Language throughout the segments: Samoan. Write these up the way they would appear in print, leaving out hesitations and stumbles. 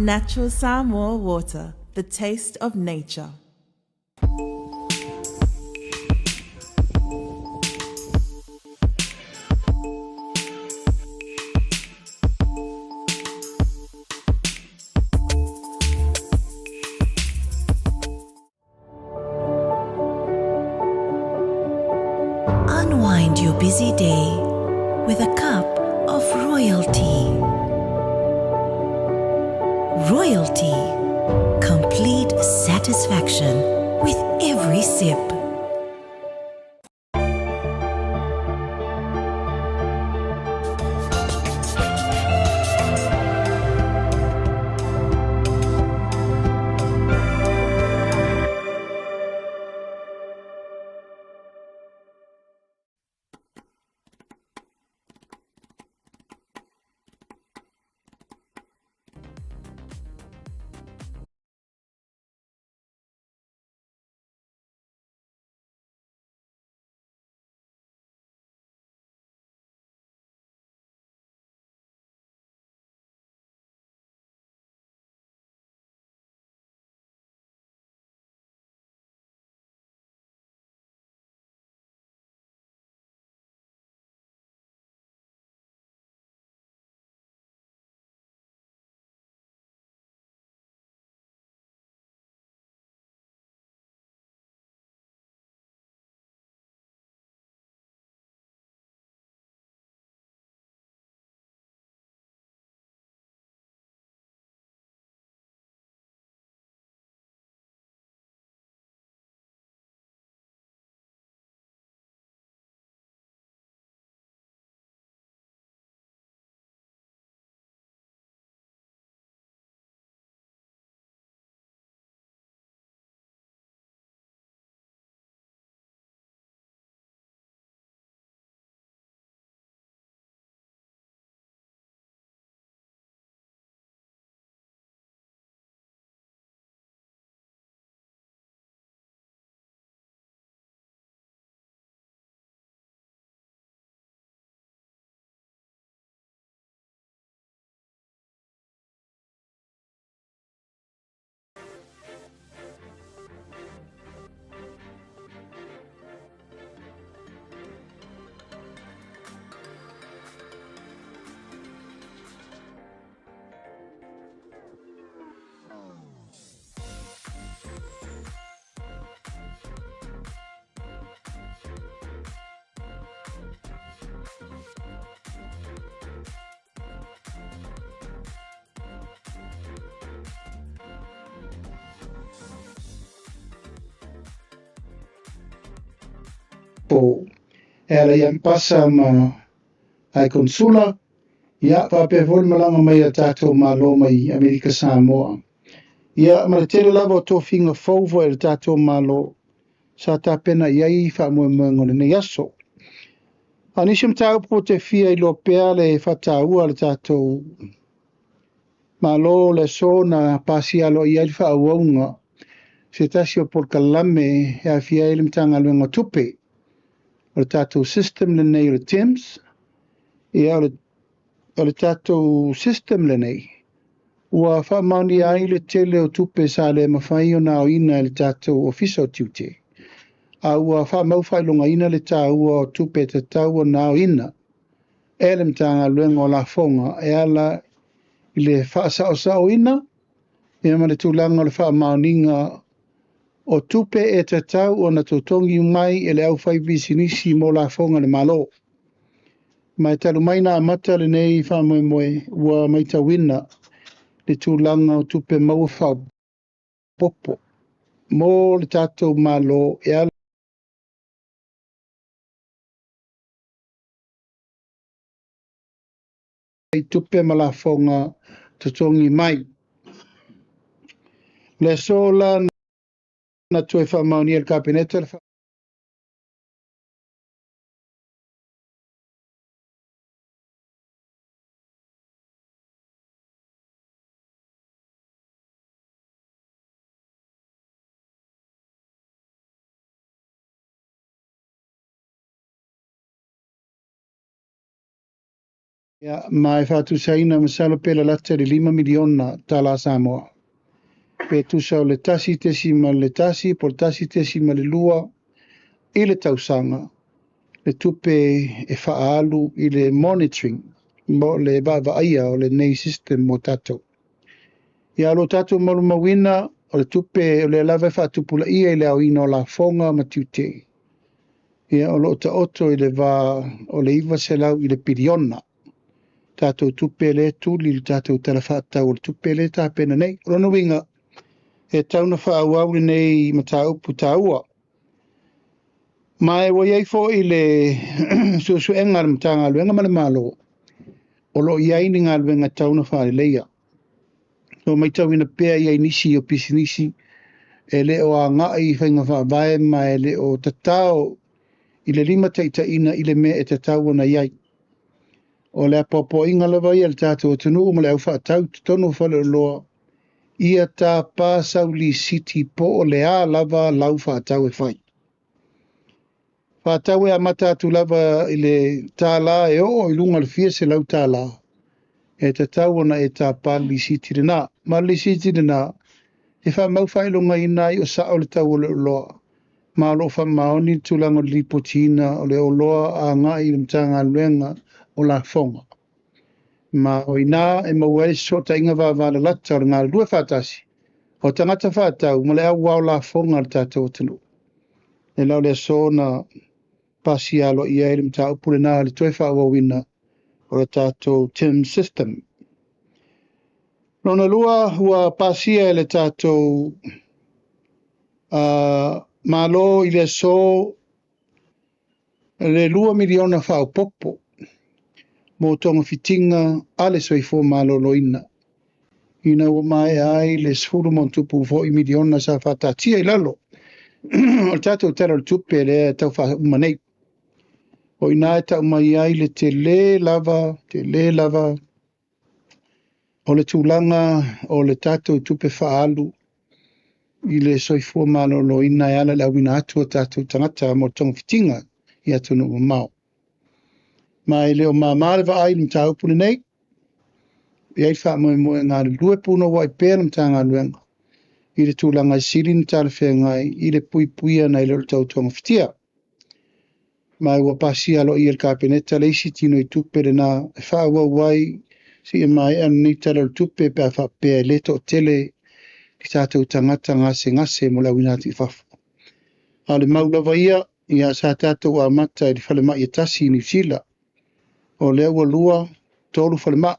Natural Samoa water, the taste of nature. Unwind your busy day with a cup of royalty. Royalty. Complete satisfaction with every sip. Po e ala i Ampasa ma ai Konsula, ia faapea foi le malaga mai a tatou Malo mai Amerika Samoa. Ia ma le tele lava o tofiga fou foi a le tatou Malo sa tapena i ai faamoemoega o lenei aso. A o nisi o mataupu ou te fia iloa pea le faataua a le tatou Malo o le aso na pasia aloaia ai le faaauauga se tasi o polokalame e aafia ai le Matagaluega o Tupe. O le tatou system lenei o le TIMS, ia o le tatou system lenei, ua faamaonia ai le tele o tupe sa le mafai ona aoina e le tatou Ofisa o Tiute, a ua faamau faailogaina le taua o tupe e tatau ona aoina e le Matagaluega o Lafoga e ala i le faasaosaoina ia ma le tulaga o le faamaoniga o tupe e tatau ona totogi mai e le aufaipisinisi mo lafoga a le Malo. Ma e talu mai na amata lenei faamoemoe, ua matauina le tulaga o tupe maua faaopoopo mo le tatou Malo e ala i tupe ma lafoga totogi mai. O le aso la na toe faamaonia e le Kapeneta le Ia, ma e faatusaina masalo pe lalata i le $5 miliona tala Samoa. Pe tusa o le 1.1 po o le 1.2 i le tausaga le tupe e faaalu i le monitoring mo le vaavaaia o lenei system mo tatou. Ia, o lo tatou malumauina o le tupe o lea lava e faatupulaia i le aoina o lafoga ma tiute. Ia, o lo o taoto i le va o le 900 i le piliona tatou tupe lea e tuli i le tatou tala faatatau o le tupe lea e tapena nei. O lona uiga, e tatau ona faaauau lenei mataupu taua. Ma e ua i ai foi le suesuega a le Matagaluega ma le Malo, o lo o i ai ni galuega e tatau ona faaleleia. O matauina pea i ai nisi o pisinisi e le o agai i faiga faavae ma e le o tatao i le limataitaiina i le mea e tatau ona i ai. O le apoapoaiga lava ia a le tatou atunuu ma le au faatau i totonu o faleoloa, ia tapa sau lisiti po o le a lava lau faatau e fai. Faatau e amata atu lava i le $1 e oo i luga o le fia selau $1, e tatau ona e tapa le lisiti lena. Ma le lisiti lena, e faamau faailogaina ai o sao le tau o le oloa, ma o lo o faamaoni le tulaga o le lipotiina o le oloa agai i le Matagaluega o Lafoga. Ma o ina e maua ai le fesootaiga vavalalata o le galulue faatasi o tagata faatau ma le auao lafoga a le tatou atunuu. E la o le aso na pasia aloaia ai le mataupu lena le toe faaauauina o le tatou TIM system. Lona lua, ua pasia e le tatou Malo i le aso le 2 miliona faaopoopo mo togafitiga a le soifua maloloina, ina ua maea ai le 10 ma ona tupu foi miliona sa faataatia i lalo o le tatou Tala o le Tupe lea e tau faauma nei. O ina e tau mai ai le tele lava, tele lava o le tulaga o le tatou tupe faaalu i le soifua maloloina e ala i le auina atu o tatou tagata mo le togafitiga i atunuu mamao. Ma e le o mama le vaai i le mataupu lenei, e i ai le faamoemoe e galulue punouai pea le Matagaluega i le tulaga e sili ona talafeagai i le puipuia nai lo le tau togafitia. Ma ua pasia aloaia e le Kapeneta le isi tino i tupe lena e faaauau ai seia maea lenei Tala o le Tupe pe a faapea e le toatele i tatou tagata gasegase mo le auina atu i fafo. A o le mau lava ia, ia sa tatou amata i le falemai e tasi i Niu Sila. O lea ua 2, 3 falemai.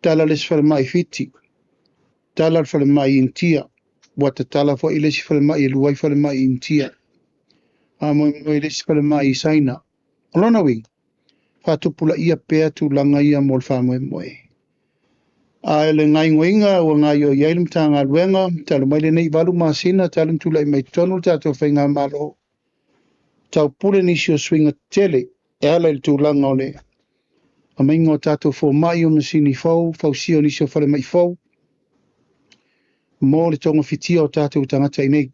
Tala le isi falemai i Fiti, tala le falemai i Initia, ua tatala foi le isi falemai e 2 ai falemai i Initia. Faamoemoe le isi falemai i Saina. O lona uiga, faatupulaia pea tulaga ia mo le faamoemoe. A o le gaoioiga ua gaoioi ai le Matagaluega, talu mai lenei 8 masina, talu ona tulai mai totonu le tatou faigamalo, taupule nisi o suiga tetele e ala i le tulaga o le aumaiga o tatou fomai o masini fou, fausia o nisi o falemai fou, mo le togafitia o tatou tagata i nei.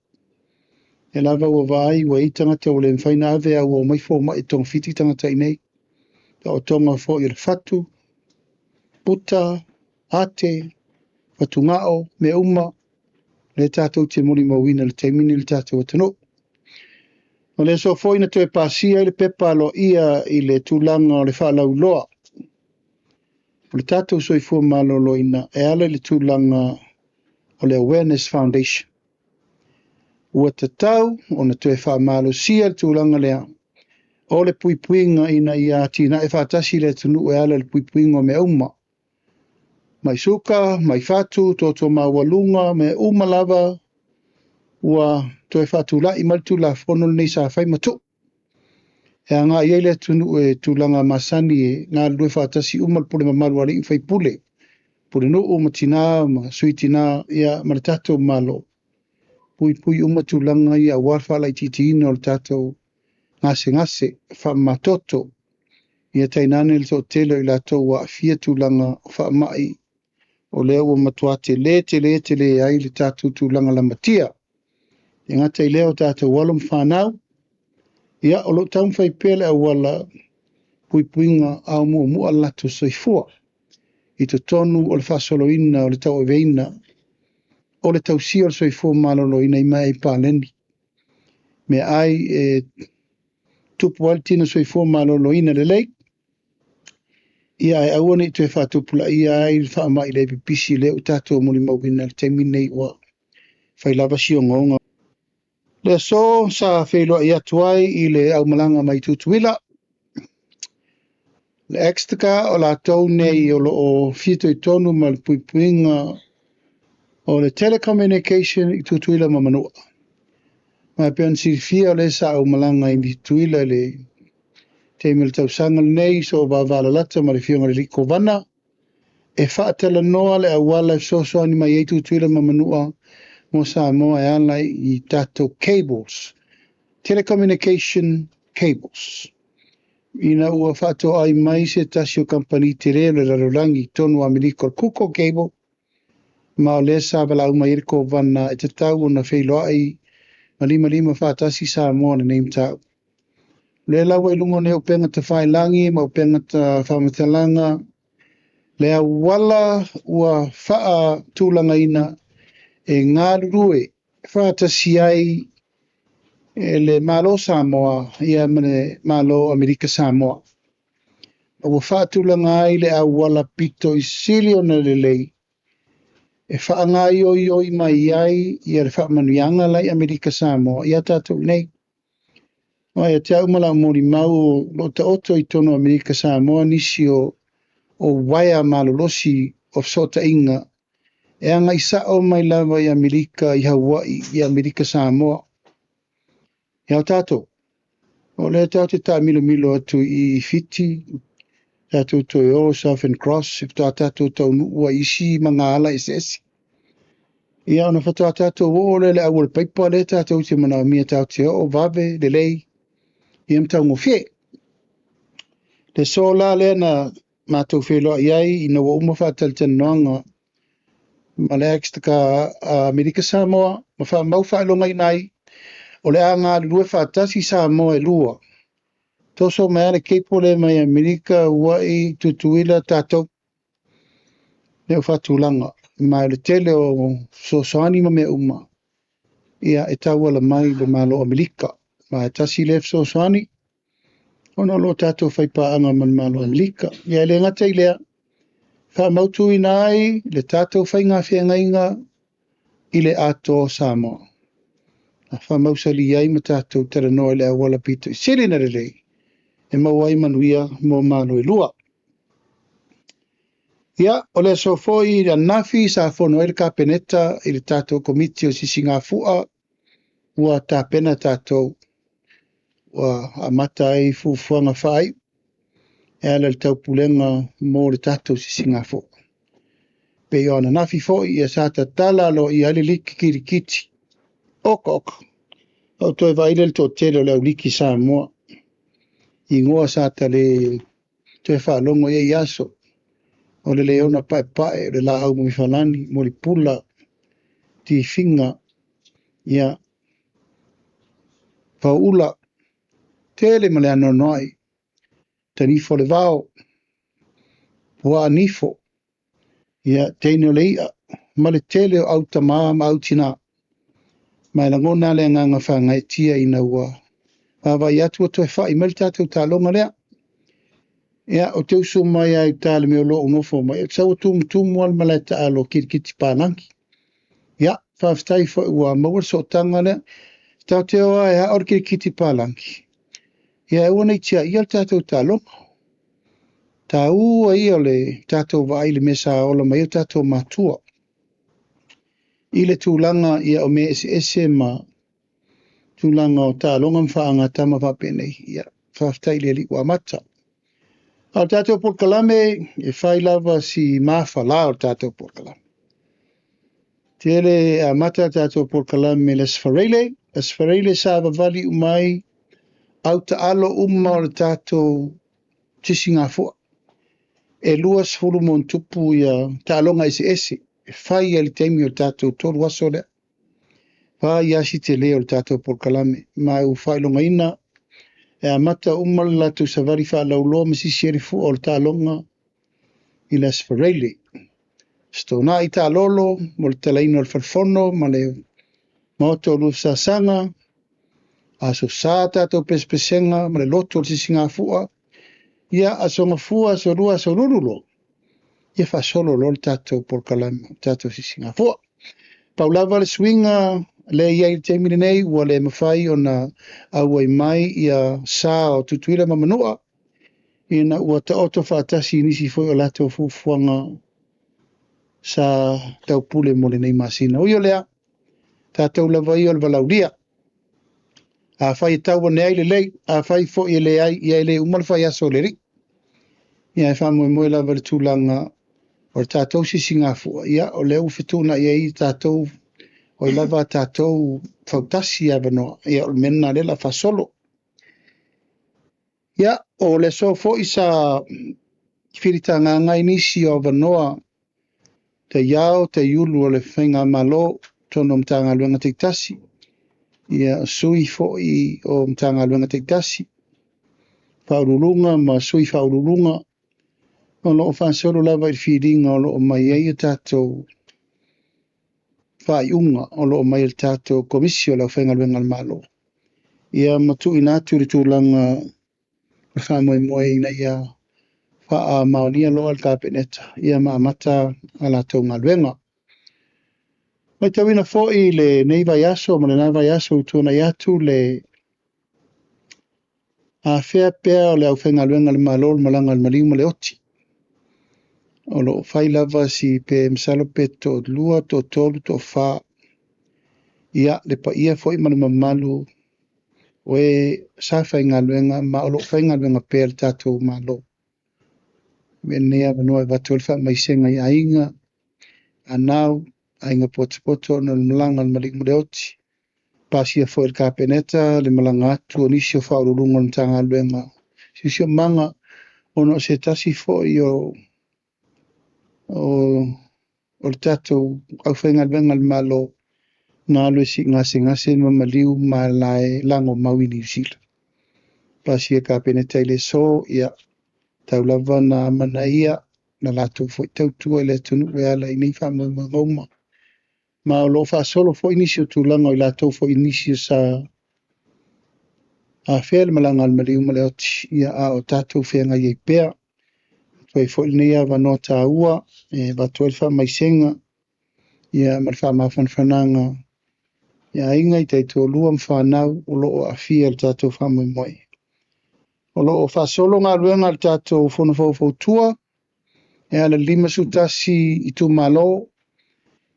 E lava ua vaai ua i ai tagata ua le mafai ona ave a ua omai fomai e togafiti tagata i nei. Taotoga foi o le fatu, puta, ate, fatugao, mea uma, lea tatou te molimauina i le taimi lenei i le tatou atunuu. O le aso foi na toe pasia ai le pepa aloaia i le tulaga o le faalauiloa o le tatou soifua maloloina e ala i le tulaga o le Awareness Foundation. Ua tatau ona toe faamalosia le tulaga lea o le puipuiga ina ia atinae faatasi le atunuu e ala i le puipuiga o mea uma. Mai suka, mai fatu, toto maualuga, mea uma lava ua toe faatulai mai le Tulafono lenei sa fai ma tuu. E agai ai le atunuu e tulaga masani e galulue faatasi uma le pule mamalu a alii ma faipule, pulenuu ma tina ma sui tina, ia, ma le tatou Malo. Puipui uma tulaga ia aua le faalaitiitiina o le tatou gasegase faamamatoto. Ia tainane le toatele o i latou ua aafia tulaga o faamai, o lea ua matua tele tele tele ai le tatou tulaga lamatia. E gata i lea o tatou alo ma fanau, ia, o lo o taumafai pea le auala puipuiga a o muamua le latou soifua i totonu o le faasoloina o le tauaveina o le tausia o le soifua maloloina i meaai paleni, meaai e tupu ai le tino soifua maloloina lelei, ia ae aua ne i toe faatupulaia ai le faamai le pipisi lea ua tatou molimauina i le taimi lenei ua fai lava si ogaoga. Le aso sa feiloai atu ai i le aumalaga mai Tutuila, le Extica o latou nei o lo o fitoitonu ma le puipuiga o le telecommunication i Tutuila ma Manua. Ma e pei ona silafia o lea sa ou malaga i Tutuila i le taimi o le tausaga lenei, sa ou vavalalata ma le afioga i le alii Kovana e faatalanoa le auala e fesoasoani mai ai Tutuila ma Manua mo Samoa e ala i tatou cables, telecommunication cables. Ina ua faatoai mai se tasi o kamupani tele o le lalolagi i totonu o Amerika o le Kuko Cable, ma o lea sa valaau mai ai le Kovana e tatau ona feiloai ma limalima faatasi Samoa i lenei mataupu. O lea la ua i luga nei o upega tafailagi ma upega faamatalaga, le auala ua faatulagaina e galulue faatasi ai e le Malo Samoa ia ma le Malo Amerika Samoa. Ua faatulaga ai le auala pito i sili ona lelei e faagaoioi mai ai ia le faamanuiaga la i Amerika Samoa ia tatou nei. Aua ia te au ma lau molimau o lo o taoto i totonu o Amerika Samoa nisi o uaea malolosi o fesootaiga e agai sao mai lava i Amerika, i Hawaii, i Amerika Samoa. Ia o tatou, o lea tatou te taamilomilo atu i Fiti, tatou toe o Southern Cross, e faatoa tatou taunuu ai i isi magaala eseese. Ia ona faatoa tatou oo lea i le auala paipa lea tatou te manaomia tatou te oo vave, lelei, ia ma taugofie. Le aso la lea na matou feiloai ai ina ua uma faatalatalanoaga ma le Extica Amerika Samoa ma faamau faailogaina ai o le a galulue faatasi Samoa e lua. Toso mai lava le cable lea mai Amerika, Hawaii, Tutuila, tatou lea ua faatulaga. Ma o le tele o fesoasoani ma mea uma ia e tauala mai i le Malo o Amerika. Ma e tasi lea fesoasoani ona o lo o tatou faipaaga ma le Malo o Amerika. Ia e le gata i lea, faamautuina ai le tatou faiga feagaiga i le atoa o Samoa. A faamausali ai ma tatou talanoa i le auala pito i sili na lelei, e maua ai manuia mo malo e lua. Ia, o le aso foi i ananafi sa fono ai le Kapeneta i le tatou komiti o Sisigafua, ua tapena tatou, ua amata ai fuafuaga faaiu e ala i le taupulega mo le tatou Sisigafua. Pei o ananafi foi ia sa tatala aloaia ai le liki kirikiti. Oka oka, ou toe vaai lea i le toatele o le auliki Samoa. Igoa sa ta le toe faalogo i ai i aso. O le leona paepae, o le laau mifalani, molipula, tifiga, ia, fauula, tele ma le anoanoai, tanifo o le vao, puaa nifo, ia, teine o le i'a, ma le tele o au tamā ma au tinā. Ma e lagona le agaga faagaeetia ina ua vaavaai atu ua toe fa'i mai le tatou taaloga lea. Ia, o te usu mai ai i uta i le mea o lo o nofo mai, o te sau ua tumutumu lava le malae taalo kirikiti palagi. Ia, faafetai foi ua maua le sootaga lea. Tatou te o lava e ao le kirikiti palagi. Ia, e aua ne i tiaia le tatou taaloga. Taua ia o le tatou vaai i le mea sa ola mai ai o tatou matua. I le tulaga ia o mea eseese ma tulaga o taaloga ma faagatama faapenei. Ia, faafetai i le Alii ua amata. A o le tatou polokalame, e fai lava si mafala o le tatou polokalame. Tele amata le tatou polokalame i le Aso Faraile. Aso Faraile sa vavali uma ai au taalo uma o le tatou Sisigafua. E 20 ma ona tupu ia taaloga eseese e fai ai le taimi o le tatou 3 aso lea. Fai lava si tele o le tatou polokalame. Ma ua faailogaina E amata uma le latou savali faalauloa ma sisi ai le fua o le taaloga i le Aso Faraile. Festonaai taalolo mo le talaina o le falefono ma le maota o Luafesasaga, aso sa tatou pesepesega ma le loto o le sisigafua, ia aso gafua, aso lua, aso lulu loa, ia faasolo loa le tatou polokalame, le tatou sisigafua. Pau lava le suiga lea e i ai i le taimi lenei, ua le mafai ona auai mai ia sa o Tutuila ma Manua, ina ua taoto faatasi i nisi foi o latou fuafuaga sa taupule mo lenei masina. Ui o lea, tatou lava ia o le valaulia. Afai e tau ane ai lelei, afai foi e leai, ia e le uma le faiaso o le alii. Ia e faamoemoe lava i le tulaga o le tatou sisigafua, ia o lea ua fetuunai ai tatou, o ai lava a tatou fautasi avanoa, ia o le mea lena lea o le a faasolo. Ia, o le aso foi sa filitagaga ai nisi o avanoa taiao, taiulu o le Faigamalo, totonu o Matagaluega taitasi, ia sui foi o Matagaluega taitasi, faauluuluga ma sui faauluuluga, o lo o faasolo lava i le filiga o lo o mai ai a tatou faaiuga o lo o mai e le tatou Komisi o le Aufaigaluega a le Malo, ia ma tuuina atu le tulaga o le faamoemoe ina ia faamaonia loa le Kapeneta ia ma amata a latou galuega. Matauina foi lenei vaiaso ma lena vaiaso ua tuanai atu le afea pea o le aufaigaluega a le Malo, le malaga a le maliu ma le oti. O lo o fai lava si pe masalo pe toalua, toatolu, toafa. Ia, le paia foi ma le mamalu o e sa faigaluega ma o lo o faigaluega pea le tatou Malo. Avea lenei avanoa e avatu ai le faamaisega i aiga, anau, aiga potopoto ona o le malaga a le maliu ma le oti. Pasia foi e le Kapeneta le malaga atu o nisi o faauluuluga o le Matagaluega Siosiomaga ona o se tasi foi o le tatou aufaigaluega a le Malo na alu e sii gasegase ma maliu ma lae lagomau i Niu Sila. Pasia e le Kapeneta i le aso, ia, tau lava na amanaia na latou foi tautua i le atunuu e ala i nei faamoemoega uma. Ma o lo o faasolo foi nisi o tulaga o i latou foi nisi o sa afea le malaga a le maliu ma le oti, ia a o tatou feagai ai pea. Atu ai foi lenei avanoa taua e avatu ai le faamaisega ia ma le faamafanafanaga i aiga i taitoalua ma fanau o lo o aafia i le tatou faamoemoe. O lo o faasolo galuega a le tatou Fono Faufautua e ala i le 51 itumalo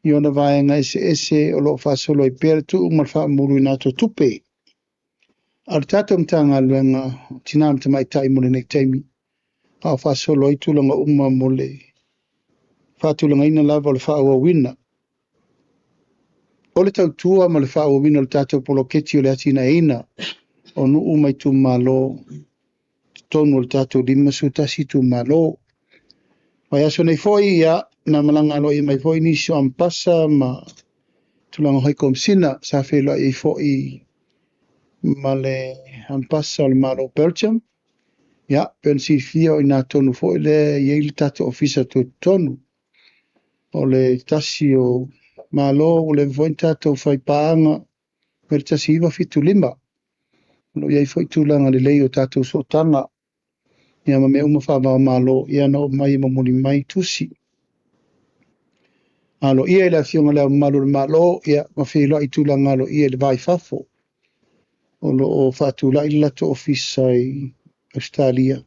i ona vaega eseese o lo o faasolo ai pea le tuu ma le faamumuluina atu o tupe. A o le tatou Matagaluega o Tina ma Tamaitai mo lenei taimi, a o faasolo ai tulaga uma mo le faatulagaina lava o le faaauauina o le tautua ma le faaauauina o le tatou poloketi o le atinaeina o nuu ma itumalo totonu o le tatou 51 itumalo. Vaiaso nei foi, ia, na malaga aloaia mai foi nisi o Ambasa ma tulaga o Komesina sa feiloai ai foi ma le Ambasa o le Malo o Belgium. Ia, pei ona silafia o i ina tonu foi lea e i ai le tatou ofisa tutotonu. O le tasi o Malo ua leva foi ona tatou faipaaga mai le 1975. O lo o i ai foi tulaga lelei o tatou sootaga ia ma mea uma faava-o-Malo, ia na oo mai e momoli mai tusi aloaia i le Afioga i Le Ao Mamalu o le Malo, ia ma feiloai i tulaga aloaia i le va i fafo. O lo o faatulai le latou ofisa i Ausetalia,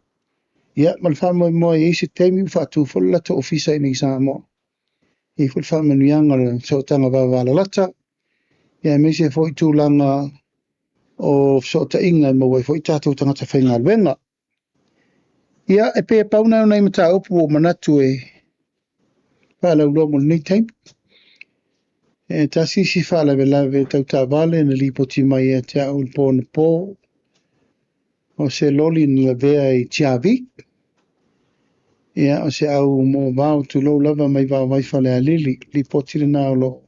ia ma le faamoemoe e i ai se taimi ua faatu foi le latou ofisa i inei i Samoa. E i ai foi le faamanuiaga o le sootaga vavalalata, ia aemaise foi tulaga o fesootaiga e maua ai foi tatou tagata faigaluega. Ia, e pei e pau na o nai mataupu ua ou manatu e faalauloa mo lenei taimi. E tasi isi faalavelave tau taavale na lipoti mai ia te au i le po anapo, o se loli na lavea i Tiavi. Ia, o se au moavao tulou lava mai Vaovai Falealili, lipoti lena o lo o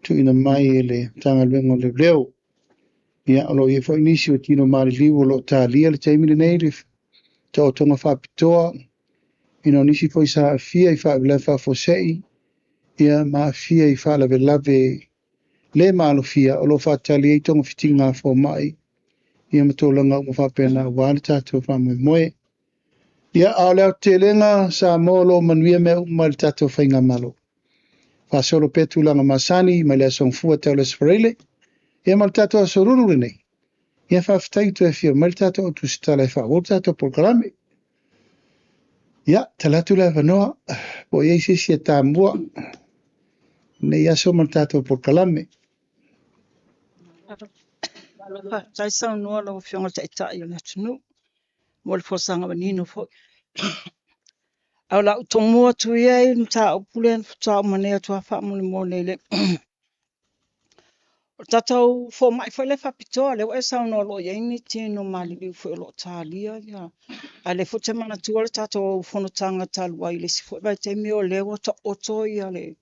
tuuina mai e le Matagaluega o Leoleo. Ia, o lo o i ai foi nisi o tino maliliu o lo o talia le taimi lenei le taotoga faapitoa, ina o nisi foi sa aafia i faalavelave faafuasei, ia ma aafia i faalavelave le maalofia o lo o faatali ai togafitiga a fomai, ia ma tulaga uma faapena aua le tatou faamoemoe. Ia, a o le aotelega, Samoa o lo o manuia mea uma i le tatou faigamalo. Faasolo pea tulaga masani mai le Aso Gafua tau le Aso Faraile, ia ma le tatou Aso Lulu lenei. Ia faafetai ua toe afio mai le tatou au tusitala e faaauau le tatou polokalame. Ia, tala atu le avanoa po o i ai se isi e tamua lenei aso ma le tatou polokalame. Faafetai saunoa lau Afioga i le Taitai o le atunuu mo le folasaga manino foi. Ae o le a ou tomua atu ia i le mataupu lea na faatoa uma nei atu lava faamolemole i le o le tatou fomai foi lea faapitoa, lea ua e saunoa o lo o i ai ni tino maliliu foi o lo o talia ia, a o lea foi ou te manatua le tatou fonotaga talu ai i le isi foi vaitaimi o lea ua taoto ia le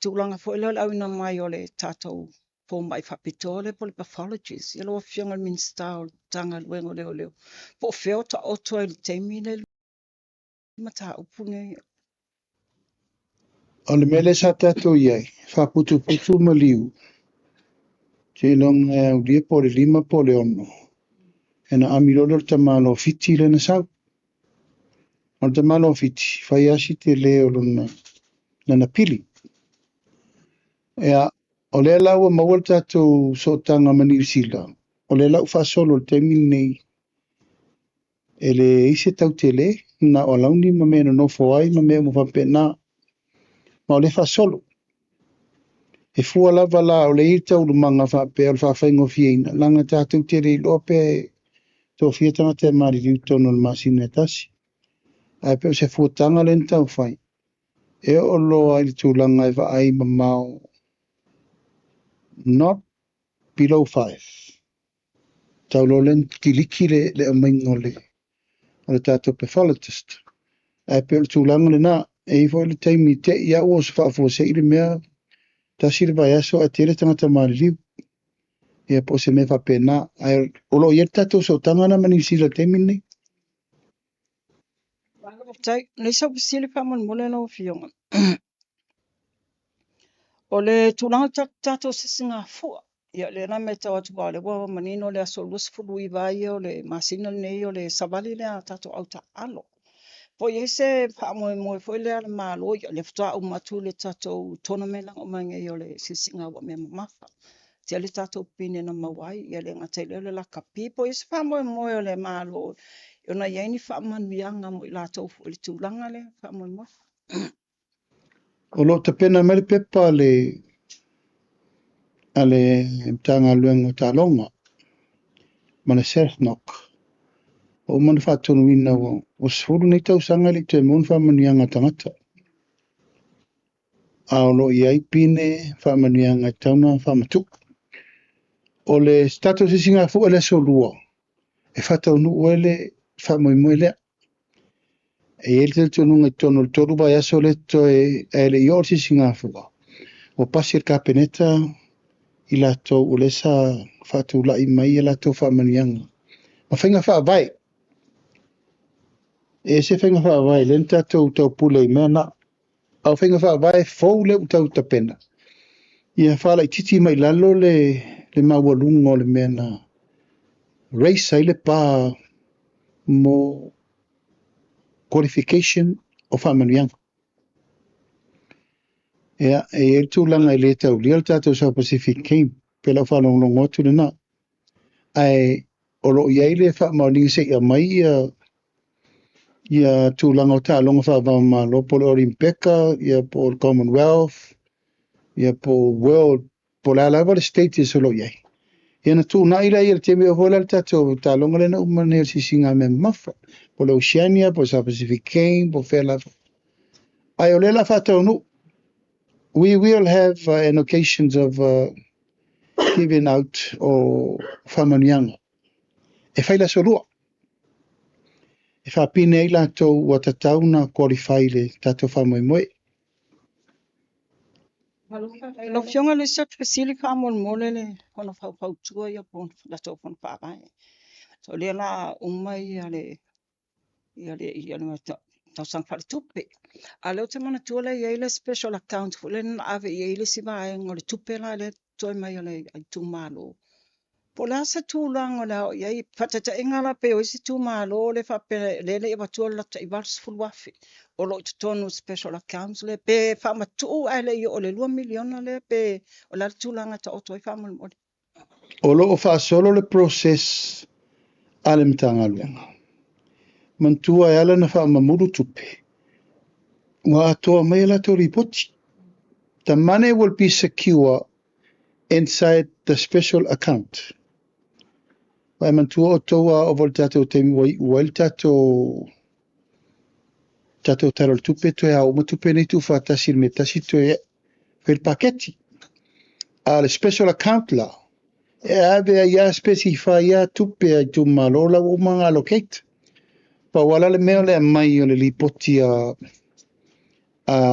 tulaga foi lea o le auina mai o le tatou fomai faapitoa lea po o le pathologist. Ia lau Afioga i le Minisita o le Matagaluega o Leoleo, po o fea o taoto ai i le taimi lea le mataupu nei? O le mea lea sa tatou i ai, faaputuputu maliu, seiloga e aulia po o le 5 po o le 6, e na ami loa lea o le tamaloa Fiti lea na sau. O le tamaloa Fiti, fai lava si tele o lana pili. Ia, o lea la ua maua le tatou sootaga ma Niu Sila, o lea la ua faasolo i le taimi lenei, e leai se tau tele, na o alauni ma mea e nonofo ai ma mea uma faapena. Ma o lea e faasolo. E fua lava la o le i ai taualumaga faapea o le faafaigofieina, leaga tatou te le iloa pe tofia tagata e maliliu i totonu o le masina e tasi. Ae pei o se fuataga lea na taumafai, e oo loa i le tulaga e vaai mamao, not below 5. Tau loa lea ona kiliki le aumaiga o le tatou pathologist. Ae pei o le tulaga lena, e i ai foi le taimi te i au o se faafuasei le mea, tasi le vaiaso ae tele tagata maliliu. Ia po o se mea faapena. Ae o lo o i ai le tatou sootaga lena ma Niu Sila i le taimi lenei. Faafetai. O le isi au fesili faamolemole lau Afioga. O le tulaga o le tatou sisigafua, ia lea la e matau atu aua o lea ua manino le aso 29 ia o le masina lenei o le savali lea a tatou au taaalo. Po o i ai se faamoemoe foi lea a le Malo, ia lea faatoa uma atu le tatou tournament lea na uma nei o le siisiiga ua mea mamafa. Tele tatou pine na maua ai, ia le gata i lea o le lakapi. Po o i ai se faamoemoe o le Malo ona i ai ni faamanuiaga mo i latou foi i le tulaga lea faamoemoe. O lo o tapena mai le pepa a le Matagaluega o Taaloga ma le SAFNOC. Ua uma ona faatonuina ua 10 nei tausaga e le i toe maua ni faamanuiaga a tagata. A o lo o i ai pine faamanuiaga e tatau ona faamatuu. O le tatou sisigafua i le aso 2, e faataunuu ai le faamoemoe lea. E i ai le talitonuga i totonu o le 3 vaiaso lea totoe ae le i oo le sisigafua, ua pasi e le Kapeneta i latou o lea sa faatulai mai a latou faamanuiaga. Ma faiga faavae. E ese faiga faavae lea na tatou taupule i mea na. A o faiga faavae fou lea ua tau tapena, ia faalaitiiti mai lalo le maualuga o le mea na raise ai le pa mo qualification o faamanuiaga. Ia, e i ai le tulaga e le taulia le tatou South Pacific Game, pe lau faalogologo atu lena. Ae o lo o i ai le faamaoniga seia mai ia tulaga o taaloga faava-o-Malo, po o le Olympeka, ia po o le Commonwealth, ia po o World, po o le a lava le status o lo o i ai. Ia na tuunai lea i le taimi o foi la le tatou taaloga lea na uma nei o le siisiga mea mamafa, po o le Oceania, po o le South Pacific Game, po o fea lava. Ae o lea la faataunuu, we will have an occasions of giving out o faamanuiaga. E fai le aso 2. E faapine ai latou ua tatau na qualify le tatou faamoemoe. Lau Afioga i le isi fesili faamolemole le fono faufautua ia po o latou fono faavae. O lea la uma ia le tausaga faaletupe. A o lea ou te manatua lea e i ai le special account foi lea na ave i ai le isi vaega o le tupe la lea e totoe mai a le itumalo. Po o le a se tulaga o le a oo i ai, faataitaiga la pe o isi itumalo lea faapea lea e le i avatua le latou tai $80,000 o lo o i totonu o special accounts lea, pe faamatuu ae le i oo i le $2 miliona lea pe o le a le tulaga e taoto ai faamolemole. O lo o faasolo le process a le Matagaluega. Manatua e ala ona faamamulu tupe, ua atoa mai a latou lipoti. The money will be secure inside the special account. Ua e manatua outou a oo foi i le tatou taimi ua iu ai le tatou Tala o le Tupe, toe ao uma tupe nei tuufaatasi i le mea tasi toe fai le paketi. A o le special account la, e ave ai lava specify lava tupe a itumalo la ua uma ona allocate. Pau lava la le mea o le aumai o le lipoti a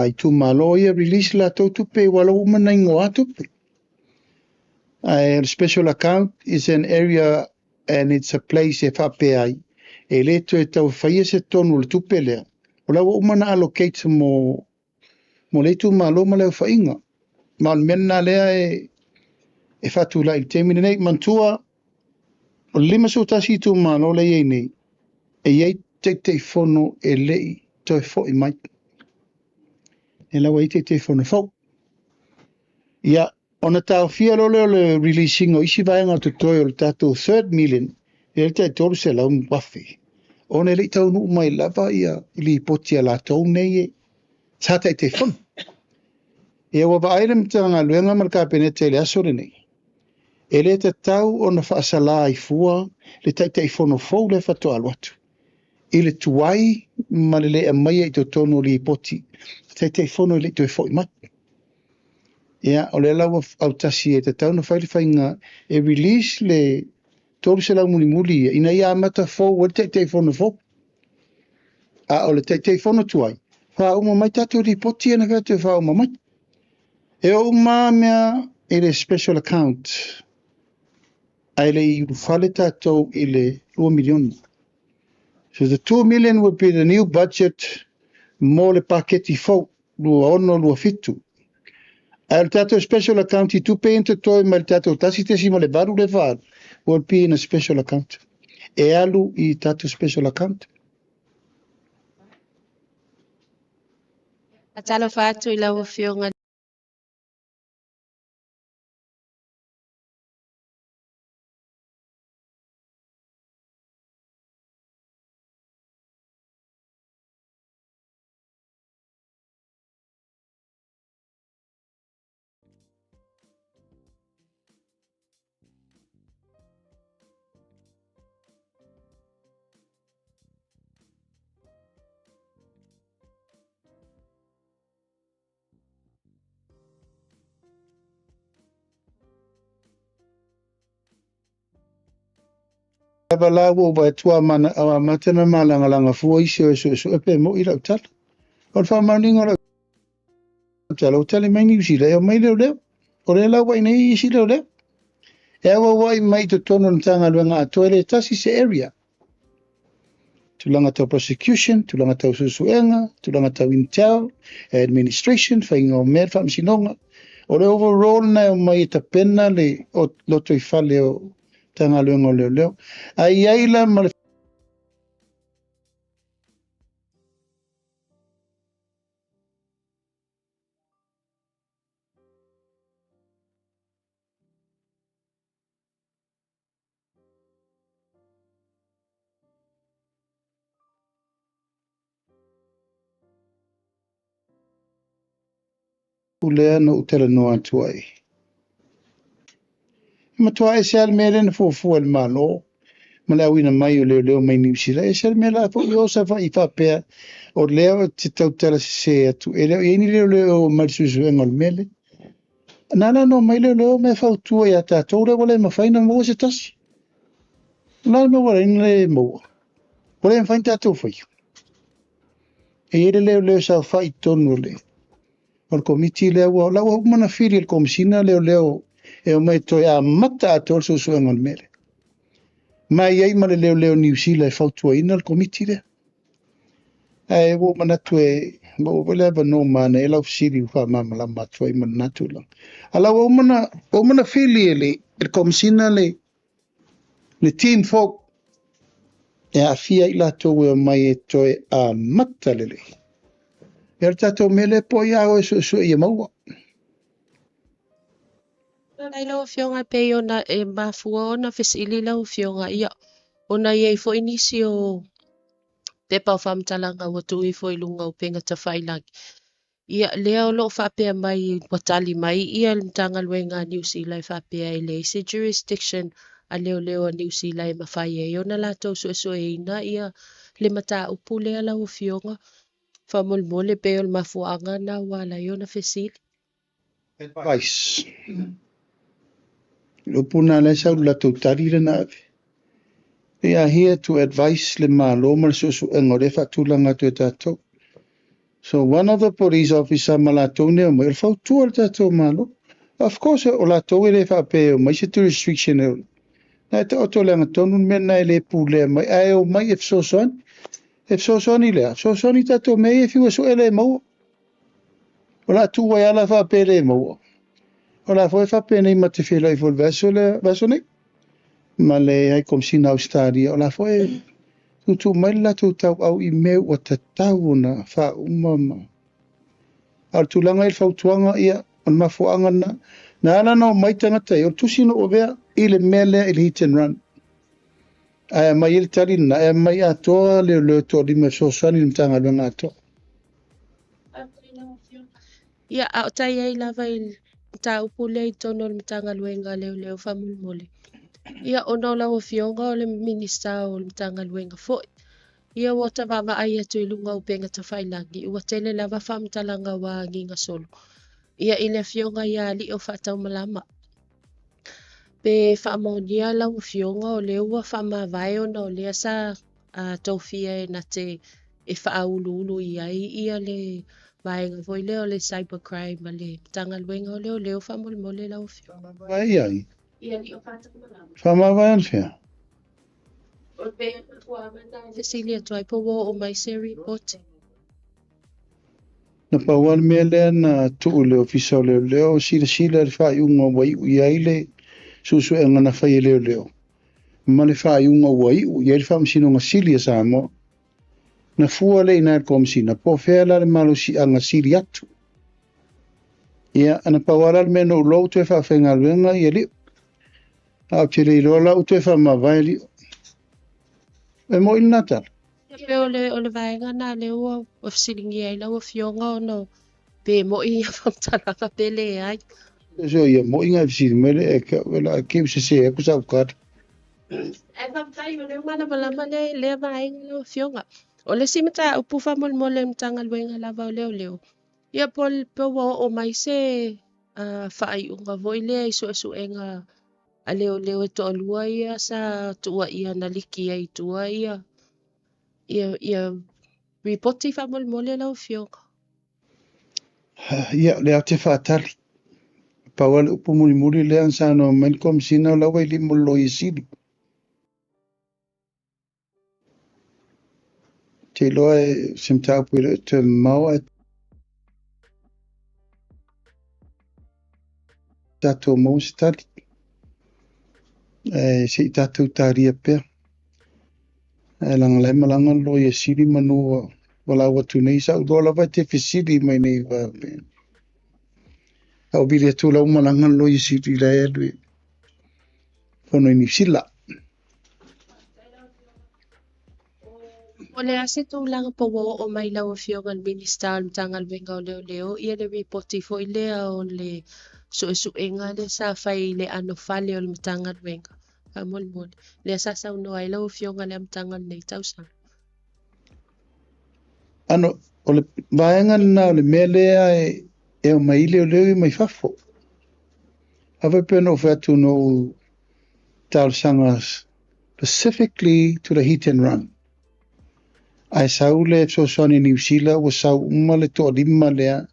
itumalo ia release latou tupe aua la ua uma ona igoa tupe. Ae o le special account is an area and it's a place e faapea ai, e le toe tau faia se tonu o le tupe lea, o la ua uma ona allocate mo le itumalo ma le aofaiga. Ma o le mea lena lea e faatulai i le taimi lenei. Manatua, o le 51 itumalo lea e i ai nei, e i ai Taitaifono e le i toe foi mai. E la ua i ai Taitaifono fou. Ia, ona taofia loa lea o le release ina o isi vaega o totoe o le tatou third million, e le tai 300,000, ona e le i taunuu mai lava ia lipoti a latou nei e sa Taitaifono. Ia ua vaai le Matagaluega ma le Kapeneta i le aso lenei, e le tatau ona faasala ai fua le Taitaifono fou lea faatoa alu atu, i le tuai ma le le aumaia i totonu o lipoti, Taitaifono e le i toe foi mai. Ia, o lea la ua autasi e tatau ona fai le faiga e release le 300 mulimuli ia, ina ia amata fou ai le Taitaifono fou. A o le Taitaifono tuai, faauma mai tatou lipoti ia na fai atu e faauma mai. E oo uma mea i le special account, ae le i ulufale tatou i le 2 miliona. So the 2 million will be the new budget mo le paketi fou, 26/27. Ae o le tatou special account i tupe ia na totoe mai le tatou 1.8 le faaalu, will be in a special account. E alu i tatou special account. Faatalofa atu i lau Afioga Lava la ua ou vaai atu ua amata ona malagalaga fua isi o e suesue pe moi lau tala. O le faamaoniga o lau tala, ua tali mai Niu Sila e omai leoleo. O lea la ua i nei isi leoleo. E auauai mai i totonu o le Matagaluega atoa e le tasi se area. Tulaga tau prosecution, tulaga tau suesuega, tulaga tau intel, administration, faiga o mea, faamasinoga. O le overall na e omai e tapena le lotoifale o Matagaluega o Leoleo. Ae i ai la ma le lea na ou talanoa atu ai. E matua ese lava le mea lea na fuafua e le Malo ma le auina mai o leoleo mai Niu Sila. Ese le mea la foi o Savaii faapea o lea o te tautala sese atu. E le o i ai ni leoleo mai le suesuega o le mea lea. Na ala ona omai leoleo me fautua ia tatou lea ua le mafai ona maua se tasi. O le a le mea ua ala ai ona le maua? Ua le mafai ona tatou faia. E i ai le leoleo saofai i totonu o le O le Komiti lea ua, la ua uma ona fili e le Komesina Leoleo e omai e toe amata atoa le suesuega o le mea lea. Ma e i ai ma le Leoleo Niu Sila e fautuaina le Komiti lea. Ae ua ou manatu e maua foi le avanoa manaia lau fesili ua faamalamalama atu ai ma lena tulaga. A la ua uma ona, ua uma ona fili e le, e le Komesina le, le team fou e aafia ai i latou e omai e toe amata lelei. Ia o le tatou mea lea po o ai a o e suesue ia maua. Faafetai lau Afioga e pei ona e mafua ona fesili lau Afioga, ia ona i ai foi nisi o pepa o faamatalaga ua tuu ifo i luga o upega tafailagi. Ia lea o lo o faapea mai ua tali mai ia le Matagaluega a Niu Sila e faapea e leai se jurisdiction a leoleo a Niu Sila e mafai ai ona latou suesueina ia le mataupu lea lau Afioga. Faamolemole pei o le mafuaaga lena ua ala ai ona fesili. Advice. Le upu lena lea e sau i le latou tali lea na ave. They are here to advice le Malo ma le suesuega o lea e faatulaga atu e tatou. So one of the police officer ma latou nei e omai, o le fautua i le tatou Malo. Of course o latou e le faapea e omai se jurisdiction e na e taoto i le agatonu le mea lena e le pulea mai, ae omai e fesoasoani. E fesoasoani i le a? Fesoasoani i tatou mea ia e fiu e sue le maua. O le a tuu ai lava la faapea e le maua. O le a foi e faapenei ma te feiloai foi i le vaiaso lea, vaiaso nei ma le High Komesina o Ausetalia, o le a foi e tuutuu mai le latou tauau i mea ua tatau ona faauma ma. A o le tulaga i le fautuaga, ia, o le mafuaaga lena, na ala ona omai tagata ia, o le tusi na ou avea i le mea lea i le hit and run. Ae aumai ai le tali lena, e aumai atoa leoleo e toalima e fesoasoani i le Matagaluega atoa. Ia, a o tai ai lava i le mataupu lea i totonu o le Matagaluega a Leoleo faamolemole. Ia, ona o lau Afioga o le Minisita o le Matagaluega foi. Ia, ua ta vaavaai atu i luga o upega tafailagi, ua tele lava faamatalaga ua agiga solo. Ia, i le Afioga ia Alii o Faataumalama. Pe faamaonia lau Afioga o lea ua faamavae ona o lea sa tofia e na te e faauluulu i ai ia le vaega foi lea o le cyber crime a le Matagaluega o Leoleo faamolemole lau Afioga. Faamavae i ai? Ia Alii o Faataumalama. Faamavae anafea? O le pei o le mafuaaga lena e fesili atu ai po ua oo mai se ripoti. Na pau lava le mea lea na tuu i le Ofisa o Leoleo, silasila i le faaiuga ua iu i ai le suesuega na fai e leoleo, ma le faaiuga ua iu i ai le Faamasinoga Sili a Samoa. Na fua lea i ina i le Komesina, po o fea la le malosiaga sili atu. Ia, na pau lava la le mea na ou iloa ua toe faafaigaluega ia Lio. Ae ou te le iloa la ua toe faamavae Lio. E moi lena tala. E pei o le, o le vaega lena lea ua fesiligia ai lau Afioga ona pe moi ia faamatalaga pe leai. So ia moi nga e fesili mai le e ke au la ke u sese aku sa ukata. Ae faafetai o lea ua malamalama le, lea vaega lau Afioga. O le isi mataupu faamolemole i le Matagaluega lava o Leoleo, ia po, po ua oo mai se faaiuga foi lea i suesuega a leoleo e toalua ia sa tuuaia na liki ai i tua ia, ia, ia ripoti faamolemole lau Afioga. Ia, o lea ou te faatali. Pau lava le upu mulimuli lea na saunoa mai le Komesina o la ua i lima o le Loia Sili. Ou te iloa e se mataupu e le o toe mamao ae tatou maua se tali. Ae se i tatou talia pea. Ae leaga o la e malaga le Loia Sili manu ua valaau atu nei, sa ou iloa lava e te fesili mai nei faapea. A ou vili atu o la ua malaga le Loia Sili la e alu e fono i Niu Sila. O le a se tulaga po ua oo mai lau Afioga i le Minisita o le Matagaluega o Leoleo ia le ripoti foi lea o le suesuega lea sa fai i le anofale o le Matagaluega faamolemole, lea sa saunoa ai lau Afioga i le amataga o lenei tausaga. Ano, o le vaega lena o le mea lea e omai ai leoleo ia mai fafo. A faapea na ou fai atu na ou talosaga specifically to the hit and run. Ae sau le fesoasoani a Niu Sila ua sau uma le toalima lea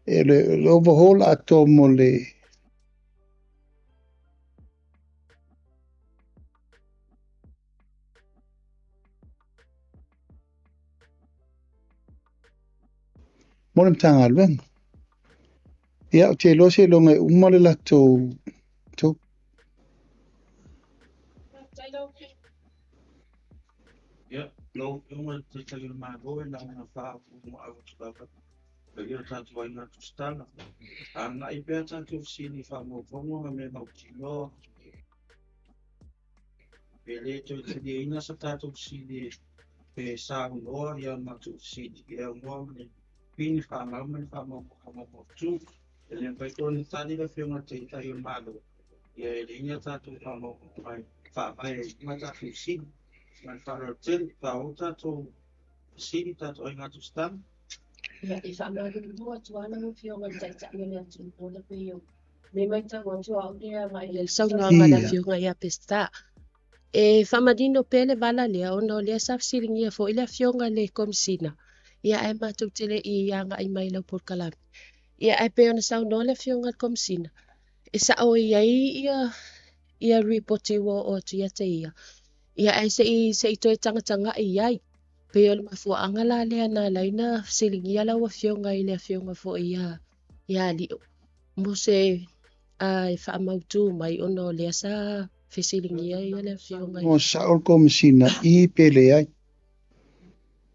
E le overhaul atoa mo le Matagaluega. Ia, ou te iloa seiloga e uma le latou tou. Ia, lau Afioga i le Taitai o le Malo, e na ona faapuumaau atu lava i le tatou aiga tusitala. Agai pea tatou fesili i faamaumauga ma mea mautinoa. E le toe taliaina sa tatou fesili pe saunoa ia matou fesili e aunoa ma le pini fanau ma le faamaumauga mautu. E le mafai foi ona tali le Afioga i le Taitai o le Malo, ia e leai ni a tatou faamaumauga e faavae ai ma tatou fesili. Ma le faaaloalo tele, faaauau tatou fesili, tatou aiga tusitala. Ia, e faamalulu atu lava lau Afioga i le Taitai o le atunuu ona pei o le matau atu au lea agai i le saunoaga a le Afioga ia Peseta. E faamanino pea le vala lea ona o lea sa fesiligia foi le Afioga i le Komesina, ia ae matou te le i agai mai i lau polokalame. Ia ae pei ona saunoa le Afioga i le Komesina, e sao i ai ia ripoti ua oo atu ia te ia, ia ae se i toe tagatagai i ai. Pei o le mafuaaga la lea na ala ai na fesiligia lau Afioga i le Afioga foi ia Alio mo se e faamautu mai ona o lea sa fesiligia ia le Afioga. Mo sao le Komesina i pe leai.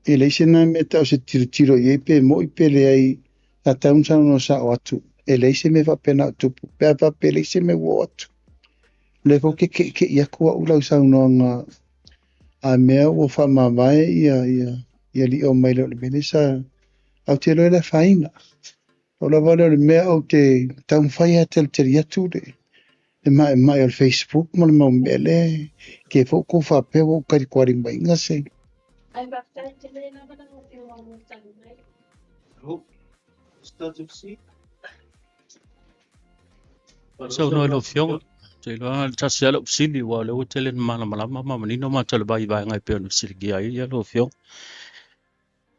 E leai se na mea tau se tilotilo i ai pe moi pe leai sa tau na saunoa sao atu. E leai se mea faapena o tupu. Pe a faapea leai se mea ua oo atu. O lea foi ke ke'ike'i atu au lau saunoaga a mea ua faamavae ia lio mai le o le mea lea sa au te iloa e le afaina. O lava lea o le mea ou te taumafai lava e talitali atu le maemae o le Facebook ma le mau mea lea ke foi kou faapea ua ou talitualimaina se. Ai faafetai tele lava lau Afioga mo le tali mai. Saunoa i lau Afioga, te iloa le tasi lava lau fesili, ua o lea ua tele na malamalama ma manino matou le vai i vaega e pei ona fesiligia ai ia lau Afioga.